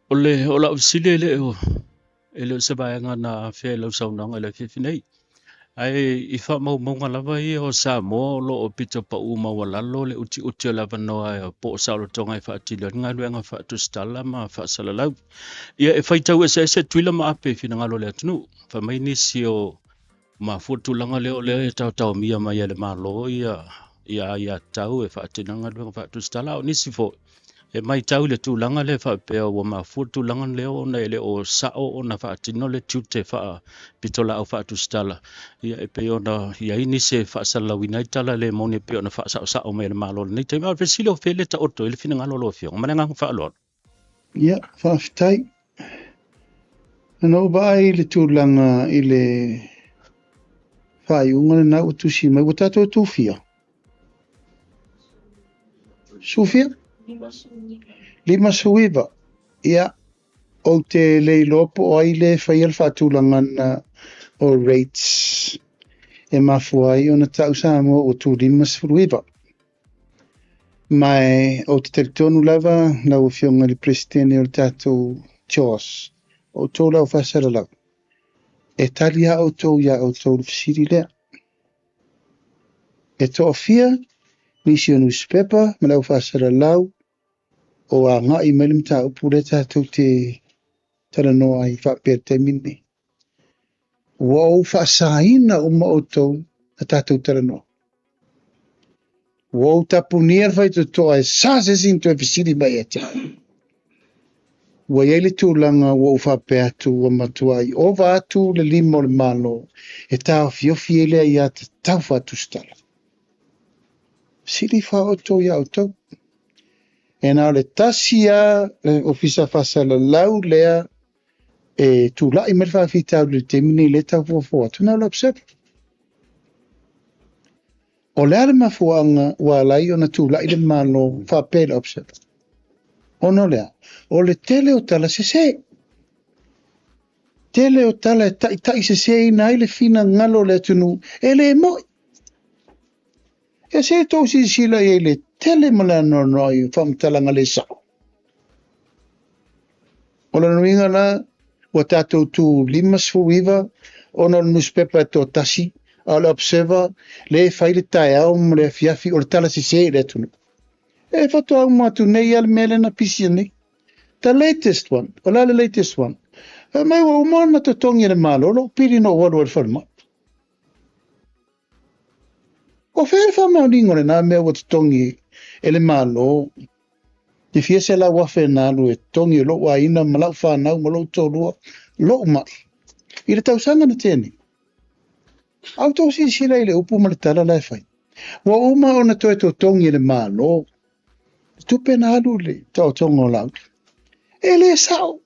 O le o lau fesili e le o se vaega na afea i lau saunoaga i le afiafi nei. Ae i faamaumauga lava ia o Samoa o lo o pito pau maualalo le utiuti o le avanoa po o saolotoga e faatino ai le galuega faatusitala ma faasalalau. Ia e faitau eseese Tutuila ma Ape i finagalo o le atunuu. Fai mai nisi o mafua tulaga lea o lea e taotaomia mai e le Malo ia aiatatau e faatino ai galuega faatusitala. A o nisi foi e matau i le tulaga lea faapea ua mafua tulaga lea ona e le o sao ona faatino le tiute faapitolaau faatusitala. Ia e pei ona i ai nisi e faasalalauina ai tala le moni e pei ona faasaosao mai e le Malo i lenei taimi. A o le fesili o fea le taoto i le finagalo o lau Afioga ma le agaga faaaloalo. Ia, faafetai. Na ou vaai i le tulaga i le faaiuga lena ua tusi mai, ua tatou tufia. Sufia? 59. Ia, ou te le iloa po o ai le faia le faatulagana o rates e mafua ai ona tau Samoa ua tu 59. Ma ou te talitonu lava lau Afioga i le Peresetene o le tatou CHOS, o outou lau faasalalau. E tali a outou ia outou le fesili lea. E toafia nisi o newspaper ma lau faasalalau o agai mai le mataupu lea tatou te talanoa ai faapea le taimi lenei. Ua ou faasaina uma outou na tatou talanoa. Ua ou tapunia le faitotoa e sa se isi na toe fesili mai ia te au. Ua i ai le tulaga ua ou faapea atu ua matuai ova atu le lima o le Malo e taofiofi ai le aiatatau faatusitala. Sili fa outou ia outou. E na o le tasi lava le ofisa faasalalau lea e tulai mai le faafitauli i le taimi nei lea e tau fuafua atu na o le Observer. O le a le mafuaaga ua ala ai ona tulai le Malo faapea i le Observer? Ona o le a? O le tele o tala sese. Tele o tala e taitai seseina ai le finagalo o le atunuu e le moi. E se tou silasila i ai le tele ma le anoanoai o faamatalaga le sao. O lona uiga la, Ua tatou tu 59 ona o le nusipepa e toatasi, a o le Observer lea e fai le taeao ma le afiafi o le tala sese i le atunuu. E faatoa uma atu nei lava le mea lea na pisia nei. The latest one, o le a le latest one? Fai mai ua uma ona totogi e le Malo lou pili na ou alu ai i le falemai. O fea le faamaoniga o lena mea ua totogi e le Malo le fia 100,000 na alu e totogi e lou aiga ma lau fanau ma lou toalua lou mai i le tausaga na tea nei? A outou silasila i le upu ma le tala la e fai, ua uma ona toe totogi e le Malo le tupe na alu i le taotoga o Laauli. E le sao.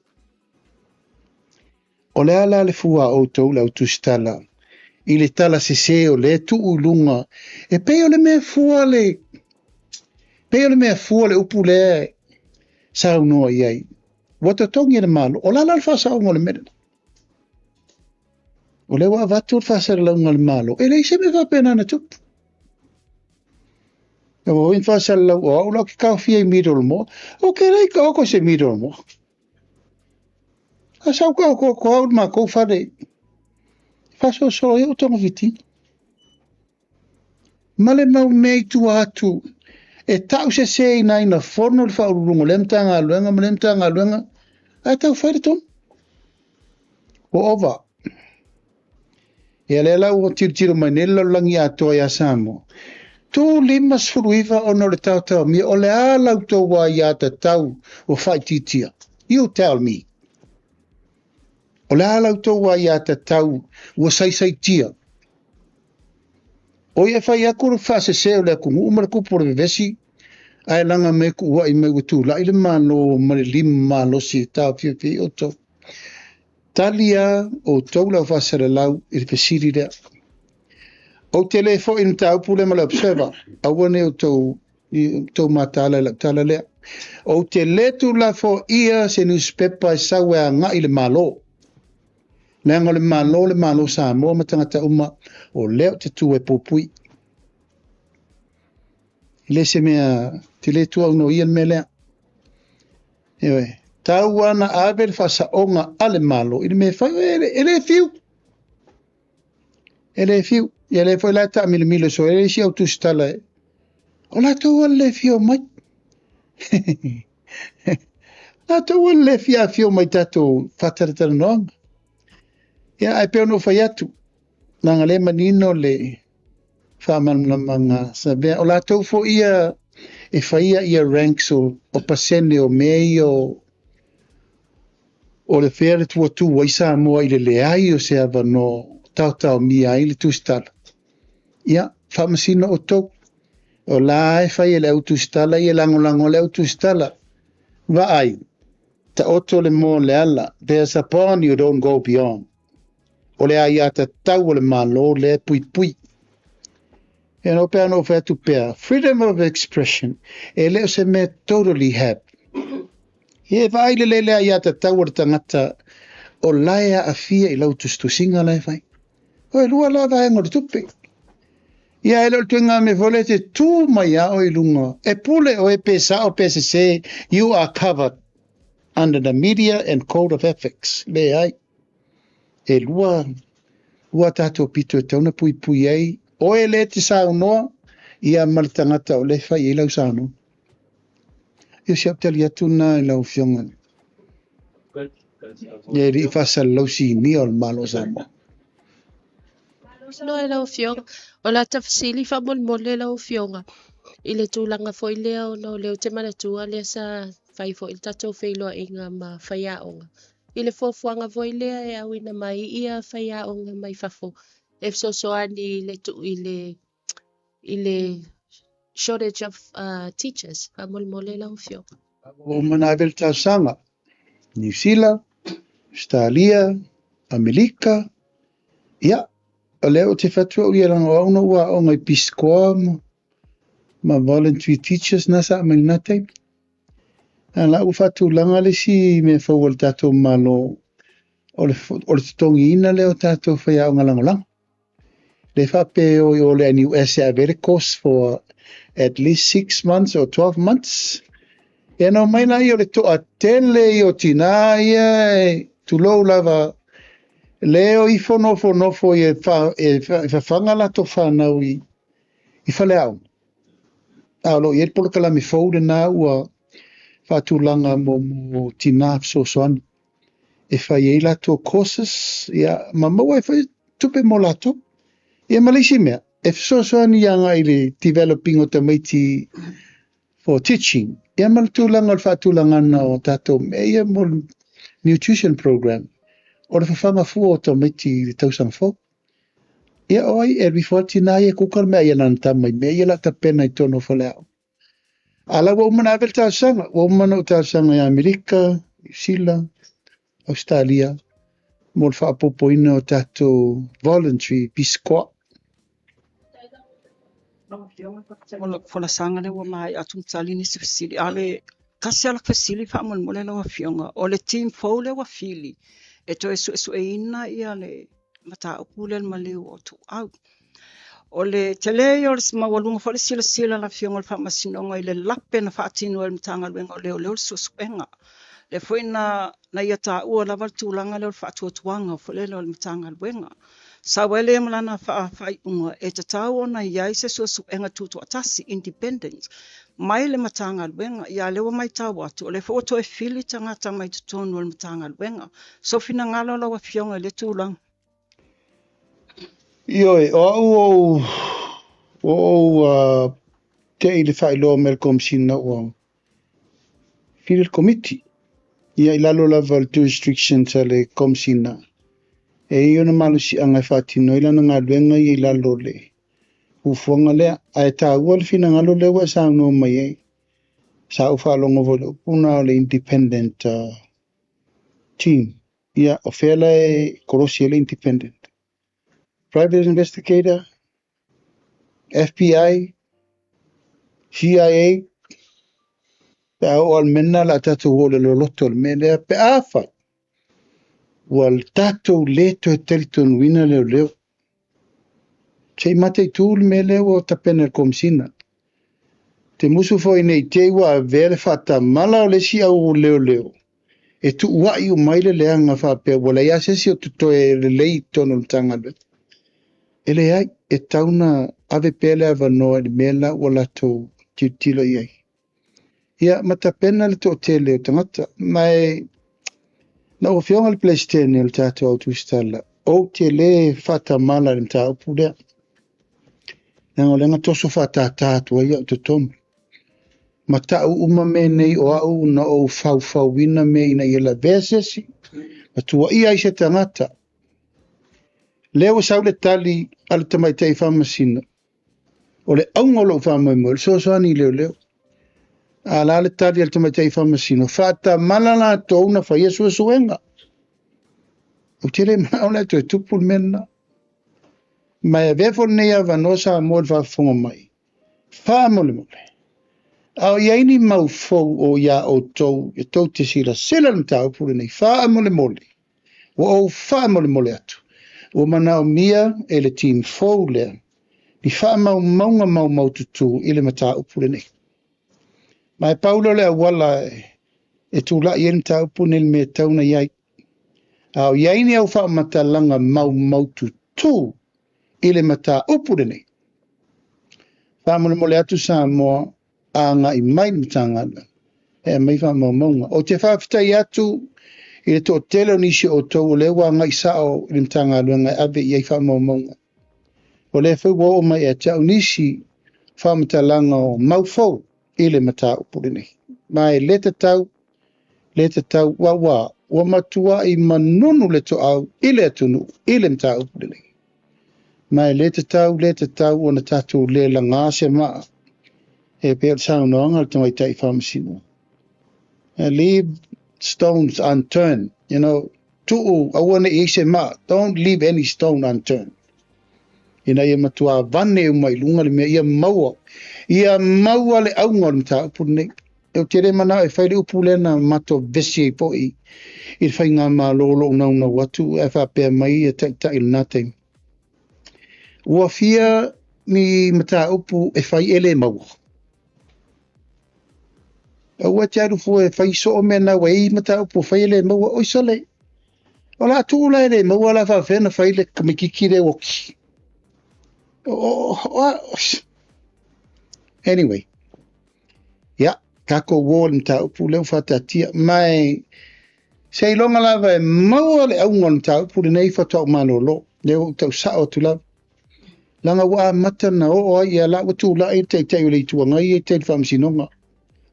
O le a la le fua a outou le au tusitala i le tala sese o lea e tuu i luga e pei o le mea fua le pei o le mea fua le upu lea e saunoa i ai. Ua totogi e le Malo. O le a la le faasaoga o le mea lena? O lea ua avatu le faasalalauga a le Malo, e leai se mea faapena na tupu. E ua foi na faasalalau o au la ou te taofia i Middlemore. Ou te le i taoto i se Middlemore. A sa ou taoto atu au i le matou fale e faasolosolo ai ou togafitiga. Ma le mau mea i tua atu e tau seseina ai na fono le faauluuluga o lea Matagaluega ma lea Matagaluega ae tau fai le tonu. Ua ova. Ia lea la ua tilotilo mai nei le lalolagi atoa ia Samoa. Tu 59 ona o le taotaomia o le a la outou aiatatau ua faaitiitia? You tell me. O le a la outou aiatatau ua saisaitia? O ia e fai atu le faasese o le atunuu ma le tupu o le vevesi, ae laga mai kuuai mai ua tulai le Malo ma le lima malosi e taofiofi ai outou. Tali a outou le au faasalalau i le fesili lea. Ou te le foi i le mataupu lea ma le Observer, aua ne i outou tou mataala i lau tala lea. Ou te le tuulafoaia se nusipepa e sau e agai i le Malo. Leaga o le Malo le Malo Samoa ma tagata uma, o lea ou te tu e puipui. E le se mea, te le tuaunoia le mea lea. Ioe, tau lava na ave le faasaoga a le Malo i le mea e fai, e le fiu. E le fiu. Ia lea foi la e taamilomilo soo ai le isi au tusitala e, o latou lava le le fia omai. Latou lava le le fia afio mai i tatou faatalatalanoaga. Ia, ae pei ona ou fai atu, leaga lea e manino le faamalamalamaga sa mea. O latou foi ia e faia ia ranks o pasene o mea ia o o le fea le ua tu ai Samoa i le leai o se avanoa taotaomia ai le tusitala. Ia, faamasino outou. O la e fai e le au tusitala ia lagolago le au tusitala. Vaai, taoto le moa o le ala, there's a bond you don't go beyond. O le aiatatau a le Malo lea e puipui. E no pea na ou fai atu pea, freedom of expression, e le o se mea totally have. Ia e vaai lelei le aiatatau a le tagata o la e aafia i lau tusitusiga la e fai. O e lua la vaega o le tupe. Ia e le o le tuiga mea foi lea e te tu mai a oe i luga, e pule oe pe sao pe sese, you are covered under the media and code of ethics. Leai. E lua, lua tatou pito e tatau ona puipui ai, oe lea e te saunoa, ia ma le tagata o lea e fai i ai lau saunoaga. Ia o si au tali atu lena i lau Afioga e le i faasalalau sinia o le Malo o Samoa. Malo e lau Afioga. O la ta fesili faamolemole lau Afioga i le tulaga foi lea ona o lea ou te manatua lea sa fai foi le tatou feiloaiga ma faiaoga i le fuafuaga foi lea e auina mai ia faiaoga mai fafo e fesoasoani i le i le i le shortage of teachers. Faamolemole lau Afioga. Ua uma ona ave le talosaga, Niu Sila, Ausetalia, Amerika, ia, o lea ou te fai atu au ia leaga o au na ou aoga i Pisikoa ma voluntary teachers na sa aumai i lena taimi. A la ua faatulaga le isi mea fou a le tatou Malo o le o le totogiina lea o tatou faiaoga lagolago. Le faapea e o i o le NUS e ave ai le course for at least 6 months or 12 months. Ia na omai laia o le toatele ia o tinā ia e Tulou lava, le o ifo nofonofo e fafaga latou fanau i faleaoga. A o lo o i ai le polokalame fou lena ua faatulaga mo tina fesoasoani e fai ai latou courses, ia, ma maua ai foi tupe mo latou. Ia ma le isi mea, e fesoasoani agai i le developing o tamaiti for teaching. Ia ma le tulaga o le faatulagaga o tatou mea ia mo le nutrition program. O le fafaga fua o tamaiti i le tausaga fou. Ia o ai e alu ifo lava le tina ia e kuka le meaai a lana tama i mea ia o le a tapena i totonu o faleaoga. A la ua uma ona ave le talosaga, ua uma ona ou talosaga ia Amerika, Niu Sila, Ausetalia, mo le faaopoopoina o tatou voluntary BISQUA. O lau folasaga lea ua maea atu ma tali nisi fesili. A o le tasi lava lau fesili faamolemole lau Afioga, o le team fou lea ua fili e toe suesueina le mataupu lea o le maliu o Ituau. O le tele ia o le maualuga foi o le silasila a le Afioga i le Faamasinoga i le lape na faatino e le Matagaluega o Leoleo le suesuega. Lea foi na ia taua lava le tulaga lea o le faatuatuaga foi lele o le Matagaluega. Sau ai lea ma lana faaiuga e tatau ona i ai se suesuega tutoatasi, independent, mai le Matagaluega. Ia lea ua matau atu, o lea foi ua toe fili tagata mai totonu o le Matagaluega. Sou finagalo lau Afioga i lea tulaga. Ioe, o au ou te i le faailoa mai e le Komesina ua fili le komiti. Ia i lalo lava o le jurisdiction a le Komesina, e i ai ona malosiaga e faatino ai lana galuega ia i lalo o le fuafuaga lea. Ae taua le finagalo lea ua e saunoa mai ai. Sa ou faalogo foi i le upu lena o le independent team. Ia, o fea la e kolosi ai le independent? Private investigator, FBI, CIA, pe a oo lava i le mea lena o le a tatou o i le loloto o le mea lea, pe afai ua tatou le toe talitonuina leoleo. Se i mataitu le mea lea ua tapena e le Komesina. Te musu foi nei te i ua avea le faatamala o le isi au leoleo e tuuai uma ai le leaga faapea ua leai lava se isi o totoe lelei i totonu o le Matagaluega. E leai, e tatau ona ave pea le avanoa i le mea la ua latou tilotilo i ai. Ia, ma tapena le toatele o tagata. Ma e lau Afioga i le Peresetene o le tatou Au Tusitala, ou te le faatamala i le mataupu lea. Leaga o lea na toso faatata atu ai au i totonu. Ma tau uma mea nei o au na ou faufauina mea ina ia lavea se isi, ma tuuaia ai se tagata. Lea ua sau le tali a le tamaitai faamasino, o le auga o lou faamoemoe, o le fesoasoani i leoleo. A la le tali a le tamaitai faamasino, faatamala latou na faia suesuega. Ou te le manao la e toe tupu le mea lena. Ma e avea foi lenei avanoa Samoa i le faafofoga mai. Faamolemole. A o i ai ni mau fou o iā outou e tou te silasila i le mataupu lenei. Faamolemole. Ua ou faamolemole atu. Ua manaomia e le team fou lea ni faamaumauga maumaututu i le mataupu lenei. Ma e pau lea o le auala e tulai ai le mataupu nei i le mea e tatau ona i ai. A o i ai ni au faamatalaga maumaututu i le mataupu lenei. Faamolemole atu Samoa agai mai le Matagaluega e aumai faamaumauga. Ou te faafetai atu i le toatele o nisi o outou o lea ua agai sao i le Matagaluega e ave i ai faamaumauga. O lea foi ua oo mai ia te au nisi faamatalaga o mau fou i le mataupu lenei. Ma e le tatau, le tatau, ua matuai manunu le toau i le atunuu i le mataupu lenei. Ma e le tatau, le tatau ona tatou le laga se maa e pei o le saunoaga a le tamaitai faamasino. Leave stones unturned, you know, tuu aua ne i ai se maa. Don't leave any stone unturned. Ina ia matua vane uma i luga le mea, ia maua. Ia maua le auga o le mataupu lenei. Ou te le manao e fai le upu lea na matou vesi ai foi i le faigamalo o lou naunau atu ae faapea mai ia taitai i lena taimi. Ua fia ni mataupu e fai e le maua. Aua te alu fua e fai soo mea na ua i mataupu fai e le maua. Oi sole. O le a tuu la e le maua la faafefea ona fai le tamaitiiti lea ua oti. Anyway, ia, tatou uo i le mataupu lea ua faataatia. Ma seiloga lava e maua le auga o le mataupu lenei faatoa ou malolo. Lea ua ou tau sao atu lava. Leaga ua amata ona oo ai, ia la ua tulai le Taitai o le Itu Agai e tele faamasinoga.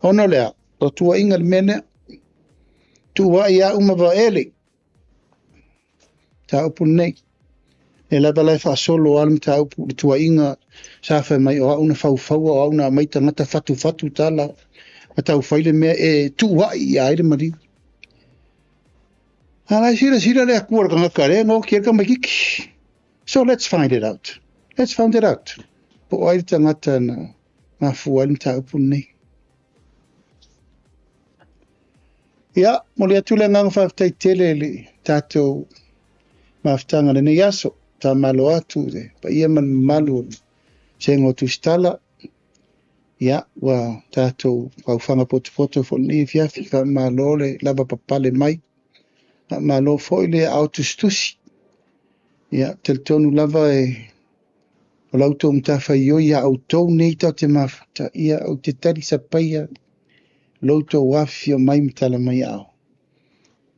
Ona o le a? O tuuaiga le mea lea. Tuuai au ma Vaele. Mataupu lenei. Lea lava la e faasolo lava le mataupu i le tuuaiga sa fai mai o au na faufaua, o au na aumai tagata fatufatu tala ma taufai le mea e tuuai ia ai le maliu. A la e silasila le Atua i le tagata lea na oti ai le tamaitiiti. So let's find it out. Let's find it out. Po o ai le tagata na mafua ai le mataupu lenei. Ia, momoli atu le agaga faafetai tele i le tatou mafutaga lenei aso. Faamalo atu i le paia ma le mamalu o le Vasega o Tusitala. Ia, ua tatou faufaga potopoto foi lenei afiafi. Faamalo le lavapapale mai. Faamalo foi le aao tusitusi. Ia, talitonu lava e o la outou matafaioi ia outou nei tatou te mafuta, ia ou te talisapaia lo outou afifio mai ma tala mai aao.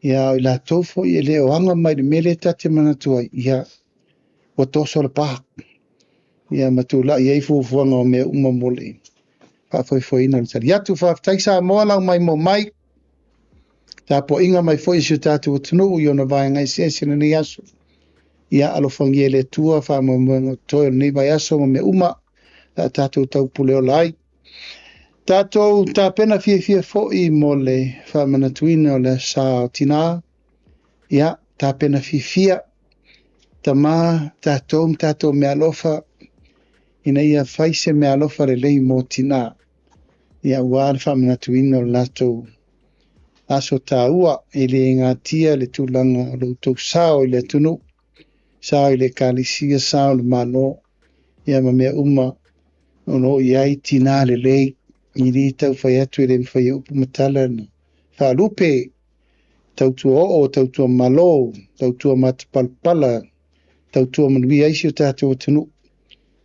Ia, o i latou foi e le o aga mai i le mea lea ta te manatu ai, ia, ua toso le pa. Ia, ma tulai ai fuafuaga o mea uma mo le faafoefoeina o le tali atu. Faafetai Samoa lau maimoa mai. Tapuaiga mai foi i si o tatou atunuu i ona vaega eseese i lenei aso. Ia alofagia e le Atua faamoemoega o totoe o lenei vaiaso ma mea uma o le a tatou taupuleola ai. Tatou tapena fiafia foi mo le faamanatuina o le Aso Sa o Tina. Ia, tapena fiafia, tama, tatou ma tatou meaalofa, ina ia fai se meaalofa lelei mo tina. Ia, aua le faamanatuina o le latou aso taua, e le gatia le tulaga o lo outou sao i le atunuu, sao i le Ekalesia, sao i le Malo, ia ma mea uma o lo o i ai tina lelei. E le tau fai atu e le mafai e upu ma tala ona faalupe, tautua oo, tautua malo, tautua matapalapala, tautua manuia ai si o tatou atunuu.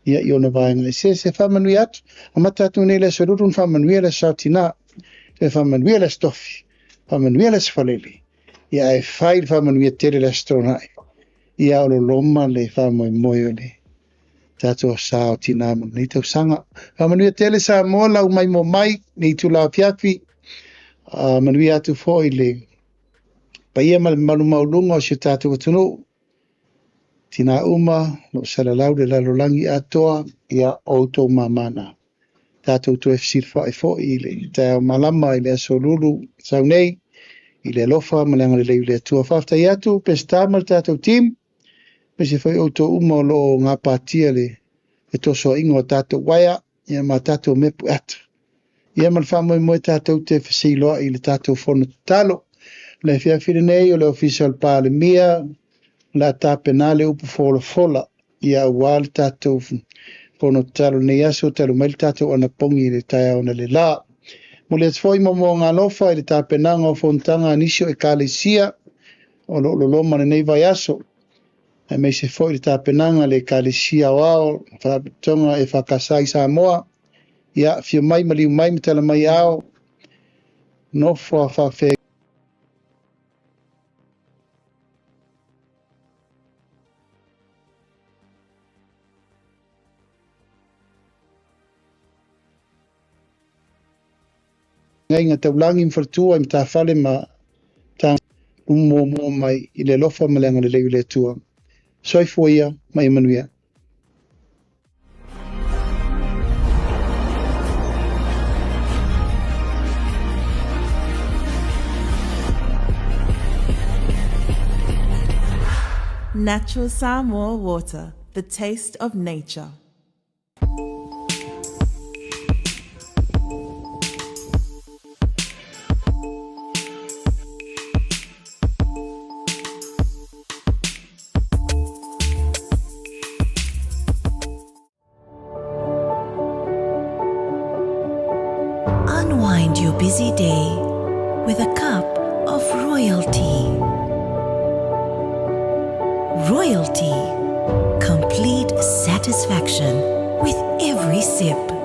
Ia, i ona vaega eseese. Faamanuia atu. Amata atu nei le Aso Lulu na faamanuia le Aso Sa o Tina. Toe faamanuia le Aso Tofi. Faamanuia le Aso Faraile. Ia, ae fai le faamanuia tele le Aso Toonai. Ia, o loloma le faamoemoe o le tatou Aso Sa o Tina mo lenei tausaga. Faamanuia tele Samoa lau maimoa mai nei itula afiafi. Manuia atu foi le paia ma le mamalu maualuga o si o tatou atunuu. Tina uma, o lo o salalau le lalolagi atoa, ia, o outou mama na. Tatou toe fesilafai foi i le taeao malama i le Aso Lulu sau nei, i le alofa ma le agalelei o le Atua. Faafetai atu Peseta ma le tatou team, aemaise foi outou uma o lo o gapatia le fetosoaina o tatou uaea, ia ma tatou mepu ata. Ia ma le faamoemoe tatou te feseiloai i le tatou fono tatalo. O le afiafi lenei o le Ofisa o le Palemia, o le a tapena le upu folafola, ia aua le tatou fono tatalo lenei aso, talu mai le tatou anapogi i le taeao analeila. Momoli atu foi momoga alofa i le tapenaga o fonotaga a nisi o Ekalesia o lo o loloma lenei vaiaso, aemaise foi le tapenaga a le Ekalesia Aoao, Faalapotopotoga EFKS i Samoa. Ia, afio mai, maliu mai ma tala mai ao, nofo a faafeagaiga taulagi ma faletua i matafale ma muamua mai i le alofa ma le agalelei o le Atua. Soifua ia ma ia manuia. Natural Samoa water, the taste of nature. Unwind your busy day with a cup of royalty. Royalty. Complete satisfaction with every sip.